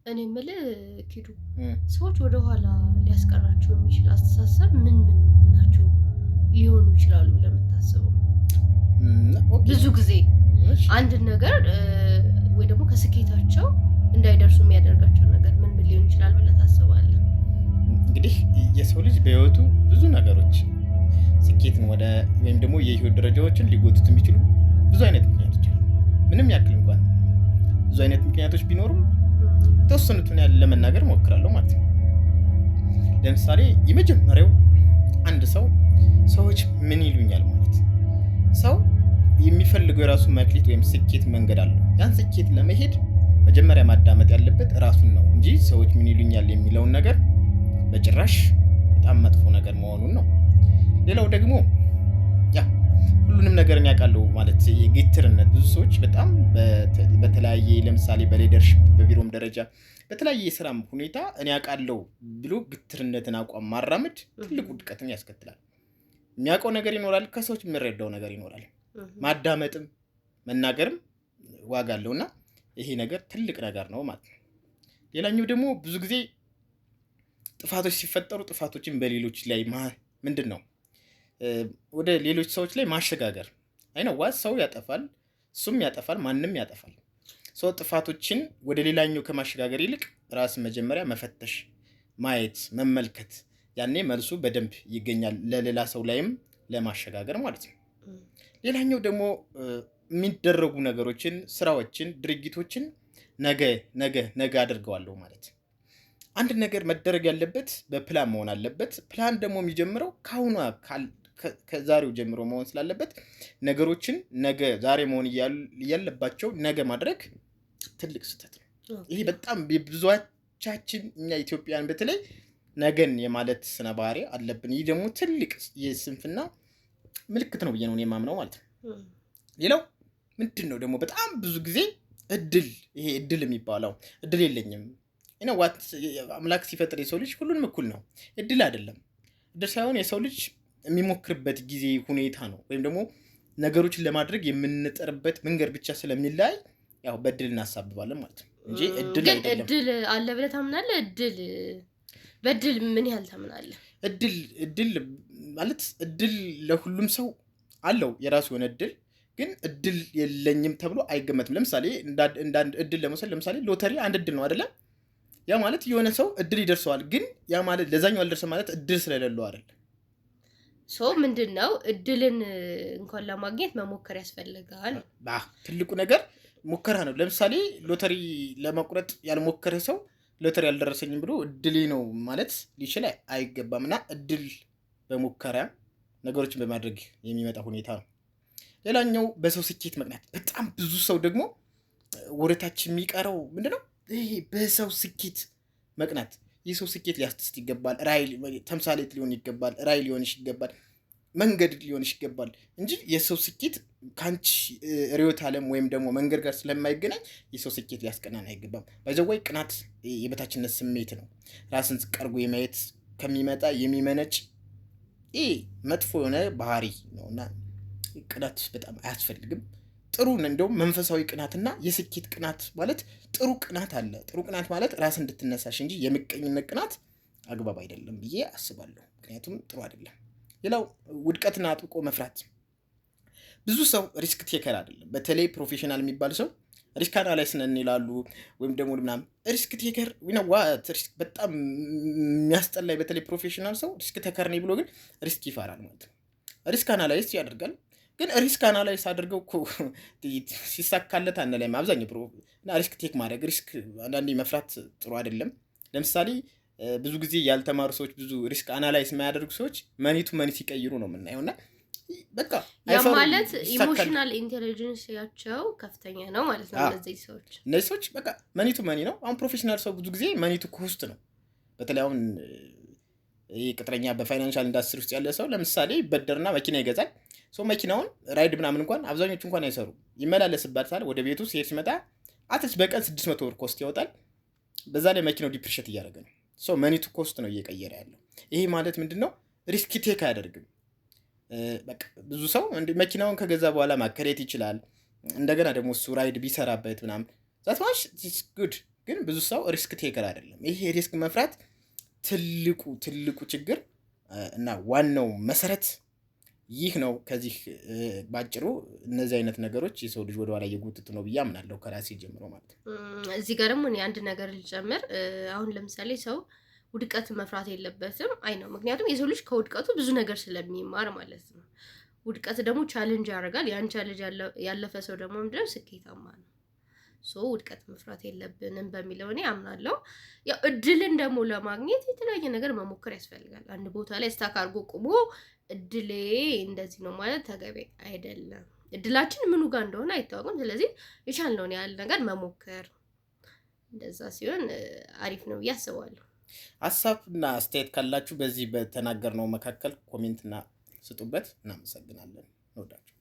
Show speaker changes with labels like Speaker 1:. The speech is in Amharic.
Speaker 1: እኔ የምልህ ኪዱ፣ ሰዎች ወደኋላ ሊያስቀራቸው የሚችል አስተሳሰብ ምን ምን ናቸው ሊሆኑ ይችላሉ ብለህ የምታስበው? ብዙ ጊዜ አንድን ነገር ወይ ደግሞ ከስኬታቸው እንዳይደርሱ የሚያደርጋቸው ነገር ምን ምን ሊሆን ይችላል ብለህ ታስባለህ?
Speaker 2: እንግዲህ የሰው ልጅ በህይወቱ ብዙ ነገሮች ስኬትን ወደ ወይም ደግሞ የህይወት ደረጃዎችን ሊጎቱት የሚችሉ ብዙ አይነት ምክንያቶች አሉ። ምንም ያክል እንኳን ብዙ አይነት ምክንያቶች ቢኖሩም የተወሰኑትን ያህል ለመናገር እሞክራለሁ ማለት ነው። ለምሳሌ የመጀመሪያው አንድ ሰው ሰዎች ምን ይሉኛል ማለት። ሰው የሚፈልገው የራሱ መክሊት ወይም ስኬት መንገድ አለው። ያን ስኬት ለመሄድ መጀመሪያ ማዳመጥ ያለበት ራሱን ነው እንጂ ሰዎች ምን ይሉኛል የሚለውን ነገር በጭራሽ በጣም መጥፎ ነገር መሆኑን ነው። ሌላው ደግሞ ያ ሁሉንም ነገር እኔ አውቃለሁ ማለት የግትርነት። ብዙ ሰዎች በጣም በተለያየ ለምሳሌ በ leadership፣ በቢሮም ደረጃ፣ በተለያየ የስራም ሁኔታ እኔ አውቃለሁ ብሎ ግትርነትን አቋም ማራመድ ትልቅ ውድቀትን ያስከትላል። የሚያውቀው ነገር ይኖራል፣ ከሰዎች የሚረዳው ነገር ይኖራል። ማዳመጥም መናገርም ዋጋ አለው እና ይሄ ነገር ትልቅ ነገር ነው ማለት ነው። ሌላኛው ደግሞ ብዙ ጊዜ ጥፋቶች ሲፈጠሩ ጥፋቶችን በሌሎች ላይ ምንድን ነው ወደ ሌሎች ሰዎች ላይ ማሸጋገር። I know what ሰው ያጠፋል፣ እሱም ያጠፋል፣ ማንም ያጠፋል። ሰው ጥፋቶችን ወደ ሌላኛው ከማሸጋገር ይልቅ ራስን መጀመሪያ መፈተሽ፣ ማየት፣ መመልከት፣ ያኔ መልሱ በደንብ ይገኛል ለሌላ ሰው ላይም ለማሸጋገር ማለት ነው። ሌላኛው ደግሞ የሚደረጉ ነገሮችን፣ ስራዎችን፣ ድርጊቶችን ነገ ነገ ነገ አድርገዋለሁ ማለት። አንድ ነገር መደረግ ያለበት በፕላን መሆን አለበት። ፕላን ደግሞ የሚጀምረው ከአሁኗ ከዛሬው ጀምሮ መሆን ስላለበት ነገሮችን ነገ ዛሬ መሆን ያለባቸው ነገ ማድረግ ትልቅ ስህተት ነው። ይሄ በጣም ብዙዎቻችን እኛ ኢትዮጵያን በተለይ ነገን የማለት ስነ ባህሪ አለብን። ይህ ደግሞ ትልቅ የስንፍና ምልክት ነው ብዬ ነው እኔ የማምነው ማለት ነው። ሌላው ምንድን ነው ደግሞ በጣም ብዙ ጊዜ እድል፣ ይሄ እድል የሚባለው፣ እድል የለኝም። What አምላክ ሲፈጥር የሰው ልጅ ሁሉንም እኩል ነው። እድል አይደለም። እድል ሳይሆን የሰው ልጅ የሚሞክርበት ጊዜ ሁኔታ ነው። ወይም ደግሞ ነገሮችን ለማድረግ የምንጥርበት መንገድ ብቻ ስለሚለያይ ያው በእድል እናሳብባለን ማለት ነው እንጂ እድል
Speaker 1: ግን
Speaker 2: አይደለም።
Speaker 1: እድል አለ ብለህ ታምናለህ? እድል በእድል ምን ያህል ታምናለህ?
Speaker 2: እድል ማለት እድል ለሁሉም ሰው አለው የራሱ የሆነ እድል፣ ግን እድል የለኝም ተብሎ አይገመትም። ለምሳሌ እንደ አንድ እድል ለመውሰድ ለምሳሌ ሎተሪ አንድ እድል ነው አይደለም? ያ ማለት የሆነ ሰው እድል ይደርሰዋል፣ ግን ያ ማለት ለዛኛው አልደርሰ ማለት እድል ስለሌለው አይደለም።
Speaker 1: So ምንድን ነው፣ እድልን እንኳን ለማግኘት መሞከር ያስፈልጋል።
Speaker 2: ትልቁ ነገር ሙከራ ነው። ለምሳሌ ሎተሪ ለመቁረጥ ያልሞከረ ሰው ሎተሪ አልደረሰኝም ብሎ እድሌ ነው ማለት ሊችል አይገባም። እና እድል በሙከራ፣ ነገሮችን በማድረግ የሚመጣ ሁኔታ ነው። ሌላኛው በሰው ስኬት መቅናት። በጣም ብዙ ሰው ደግሞ ወደታች የሚቀረው ምንድነው? ይሄ በሰው ስኬት መቅናት። የሰው ስኬት ሊያስደስት ይገባል። ራዕይ ተምሳሌት ሊሆን ይገባል። ራዕይ ሊሆንሽ ይገባል። መንገድ ሊሆንሽ ይገባል እንጂ የሰው ስኬት ከአንቺ ርዕዮተ ዓለም ወይም ደግሞ መንገድ ጋር ስለማይገናኝ የሰው ስኬት ሊያስቀናን አይገባም። By the way ቅናት የበታችነት ስሜት ነው። ራስን ዝቅ አድርጎ የማየት ከሚመጣ የሚመነጭ ይህ መጥፎ የሆነ ባህሪ ነው እና ቅናት በጣም አያስፈልግም። ጥሩ እንደውም መንፈሳዊ ቅናትና የስኬት ቅናት ማለት ጥሩ ቅናት አለ። ጥሩ ቅናት ማለት ራስ እንድትነሳሽ እንጂ የምቀኝነት ቅናት አግባብ አይደለም ብዬ አስባለሁ። ምክንያቱም ጥሩ አይደለም። ሌላው ውድቀትን አጥብቆ መፍራት። ብዙ ሰው risk taker አይደለም። በተለይ professional የሚባል ሰው risk analyst ነን ይላሉ ወይም ደግሞ ምናምን risk taker what risk በጣም የሚያስጠላኝ በተለይ professional ሰው risk taker ነኝ ብሎ ግን risk ይፈራል ማለት ነው። Risk analyze ያደርጋል፣ ግን risk analyze አድርገው እኮ ሲሳካለት አናይም። አብዛኛው እና risk take ማድረግ፣ risk አንዳንዴ መፍራት ጥሩ አይደለም። ለምሳሌ ብዙ ጊዜ ያልተማሩ ሰዎች፣ ብዙ risk analyze የማያደርጉ ሰዎች money to money ሲቀይሩ ነው የምናየው እና በቃ
Speaker 1: ያ
Speaker 2: አይፈሩም፣
Speaker 1: ማለት
Speaker 2: ይሳካል።
Speaker 1: Emotional intelligence ያቸው ከፍተኛ ነው ማለት ነው። እነዚህ ሰዎች።
Speaker 2: እነዚህ ሰዎች በቃ money to money ነው። አሁን professional ሰው ብዙ ጊዜ money to cost ነው። በተለይ አሁን ይህ ቅጥረኛ በ financial industry ውስጥ ያለ ሰው ለምሳሌ ይበደርና መኪና ይገዛል። So መኪናውን ride ምናምን እንኳን አብዛኞቹ እንኳን አይሰሩም፣ ይመላለስባታል። ወደ ቤቱ ሲሄድ ሲመጣ at least በቀን 600 ብር cost ያወጣል። በዛ ላይ መኪናው depreciate እያደረገ ነው። So money to cost ነው እየቀየረ ያለው። ይሄ ማለት ምንድን ነው? Risk take አያደርግም። በቃ ብዙ ሰው መኪናውን ከገዛ በኋላ ማከራየት ይችላል። እንደገና ደግሞ እሱ ride ቢሰራበት ምናምን that much good። ግን ብዙ ሰው risk taker አይደለም። ይሄ risk መፍራት ትልቁ ትልቁ ችግር እና ዋናው መሰረት ይህ ነው። ከዚህ ባጭሩ እነዚህ አይነት ነገሮች የሰው ልጅ ወደኋላ እየጎተቱ ነው ብዬ አምናለሁ፣ ከራሴ ጀምሮ ማለት ነው።
Speaker 1: እዚህ ጋር ደግሞ እኔ አንድ ነገር ልጨምር። አሁን ለምሳሌ ሰው ውድቀት መፍራት የለበትም። አይ ነው፣ ምክንያቱም የሰው ልጅ ከውድቀቱ ብዙ ነገር ስለሚማር ማለት ነው። ውድቀት ደግሞ challenge ያደርጋል። ያን challenge ያለፈ ሰው ደግሞ ምንድነው ስኬታማ ነው። So ውድቀት መፍራት የለብንም በሚለው እኔ አምናለሁ። ያው እድልን ደግሞ ለማግኘት የተለያየ ነገር መሞከር ያስፈልጋል። አንድ ቦታ ላይ stuck አድርጎ ቆሞ እድሌ እንደዚህ ነው ማለት ተገቢ አይደለም። እድላችን ምኑ ጋር እንደሆነ አይታወቅም። ስለዚህ የቻልነውን ያህል ነገር መሞከር፣ እንደዛ ሲሆን አሪፍ ነው ብዬ አስባለሁ።
Speaker 2: ሀሳብና አስተያየት ካላችሁ በዚህ በተናገርነው መካከል comment ና ስጡበት። እናመሰግናለን። እንወዳችኋለን።